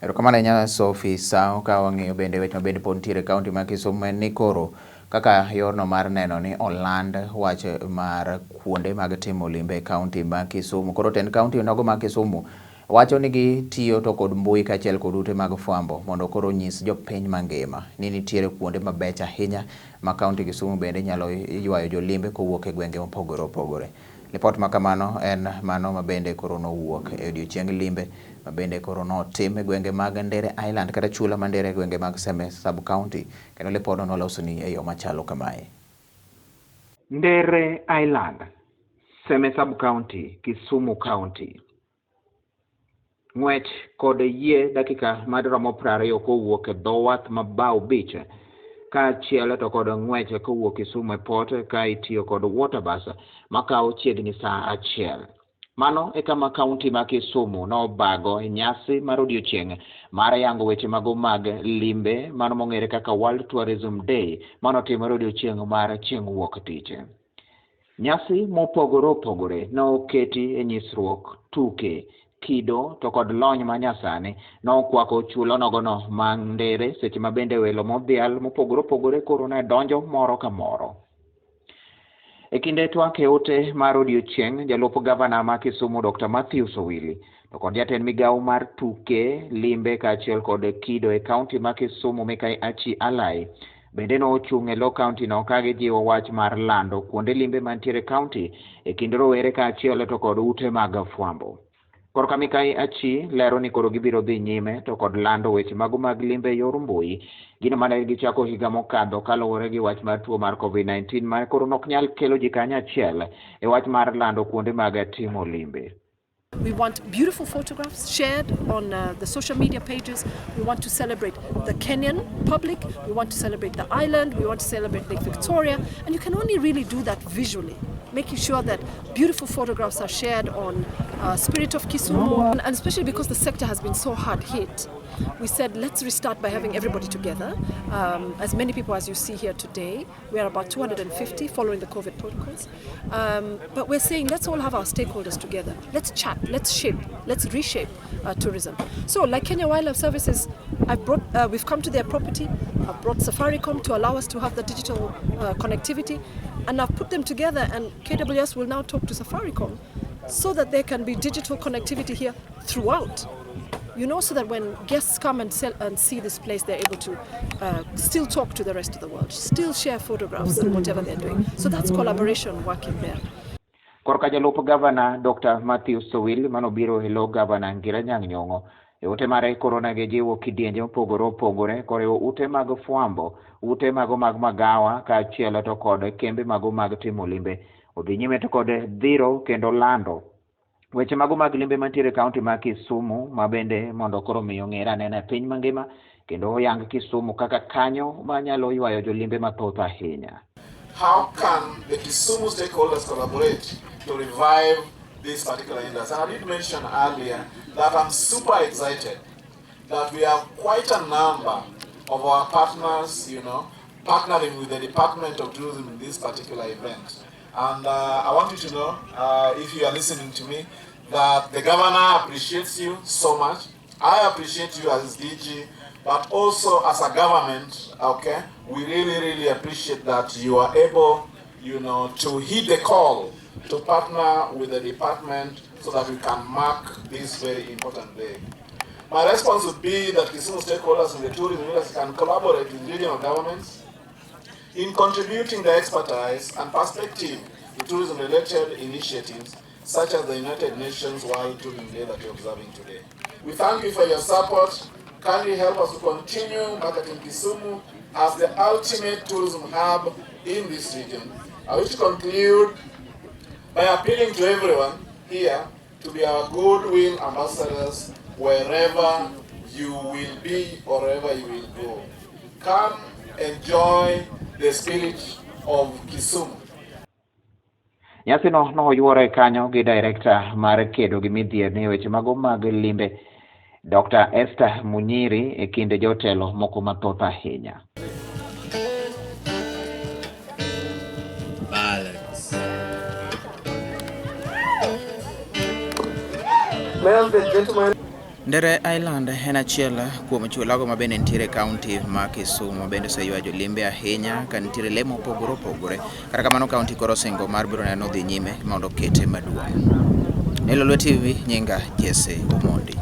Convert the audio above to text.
Erokamano ahinya Sophie Sao. Ka wang'iyo bende weche ma bende pod nitiere e kaunti ma Kisumu en ni koro kaka yorno mar neno ni oland wach mar kuonde mag timo limbe e kaunti ma Kisumu. Koro tend kaunti nogo ma Kisumu wacho ni gitiyo to kod mbui kaachiel kod ute mag fwambo mondo koro onyis jopiny mangima ni nitiere kuonde mabecho ahinya ma kaunti Kisumu bende nyalo ywayo jolimbe kowuok e gwenge mopogore opogore. Lipot ma kamano en mano ma bende koro nowuok e odiechieng limbe ma bende koro notim e gwenge mag Ndere Island kata chula ma Ndere e gwenge mag Seme Sub County kendo lipodno nolosni e yo machalo kamae. Ndere Island, Seme Sub County, Kisumu County. Ng'wech kod yie dakika madiromo 20 kowuok e dho wath ma Bau Beach kaachiel to kod ng'wech kowuok Kisumu e port ka itiyo kod water bus makawo chiegni saa achiel. Mano e kama kaunti ma Kisumu nobago e nyasi mar odiochieng' mar yango weche mago mag limbe mano mong'ere kaka World Tourism Day manotimore odiochieng' mar chieng' wuok tich. Nyasi mopogore opogore noketi e nyisruok, tuke, kido to kod lony ma nyasani nokwako chulo nogono ma Ndere seche ma bende welo modhial mopogore opogore koro ne donjo moro ka moro. E kinde twak e ote mar odiochieng', jalup gavana ma Kisumu Dr. Matthews Owili to kod jatend migawo mar tuke, limbe kaachiel kod kido e kaunti ma Kisumu Mikai Achi Alai bende nochung' e lo kaunti no ka gijiwo wach mar lando kuonde limbe mantiere e kaunti e kind rowere kaachiel to kod ute mag fwambo. Korka Mikai Achi lero ni koro gibiro dhi nyime to kod lando weche mago mag limbe e yor mbui, gino mane gichako higa mokadho kaluwore gi wach mar tuo mar COVID-19 ma koro nok nyal kelo ji kanyachiel e wach mar lando kuonde mag timo limbe. We want beautiful photographs shared on the social media pages. We want to celebrate the Kenyan public. We want to celebrate the island. We want to celebrate Lake Victoria. And you can only really do that visually, making sure that beautiful photographs are shared on Spirit of Kisumu. And especially because the sector has been so hard hit, we said let's restart by having everybody together. As many people as you see here today. We are about 250 following the COVID protocols. But we're saying let's all have our stakeholders together. Let's chat, let's shape, let's reshape tourism. So like Kenya Wildlife Services, we've come to their property, I've brought Safaricom to allow us to have the digital connectivity, and I've put them together, and KWS will now talk to Safaricom so that there can be digital connectivity here throughout. So that when guests come and sell and see this place, they're able to still talk to the rest of the world, still share photographs and whatever they're doing. So that's collaboration working there. Korka jalup gavana Dr. Matthew Sowil manobiro e lo gavana Ngira Nyang' Nyong'o e ote mare koro ne gijiwo kidienje mopogore opogore koriwo ute mag fwambo, ute mago mag magawa kaachiel to kod kembe mago mag timo limbe. Odhi nyime to kod dhiro kendo lando weche mago mag limbe mantiere e kaunti ma Kisumu ma bende mondo koro miyo ng'ere anena e piny mangima kendo oyang Kisumu kaka kanyo manyalo ywayo jolimbe mathoth ahinya. How can the Kisumu stakeholders collaborate to revive this particular industry? And I did mention earlier that I'm super excited that we have quite a number of our partners, partnering with the Department of Tourism in this particular event. And I want you to know, if you are listening to me, that the governor appreciates you so much. I appreciate you as DG, but also as a government, okay, we really, really appreciate that you are able, to heed the call to partner with the department so that we can mark this very important day. My response would be that Kisumu stakeholders in the tourism industry can collaborate with regional governments in contributing their expertise and perspective to tourism-related initiatives such as the United Nations World Tourism Day that we're observing today. We thank you for your support. Kindly help us to continue marketing Kisumu as the ultimate tourism hub in this region. I wish to conclude by appealing to everyone here to be our goodwill ambassadors wherever you will be or wherever you will go. Come enjoy the spirit of Kisumu. Nyasino noyuore kanyo gi director mar kedo gi midhier ni weche mago mag limbe Dr. Esther Munyiri e kind jotelo moko mathoth ahinya. Balance. Ladies and gentlemen. Ndere Island en achiel kuom chulago ma bende nitiere e kaunti ma Kisumu ma bende oseywayo jolimbe ahinya ka nitiere lee mopogore opogore. Kata kamano kaunti koro osingo mar biro neno dhi nyime mondo okete maduong'. Ne Lolwe TV, nyinga Jesse Omondi.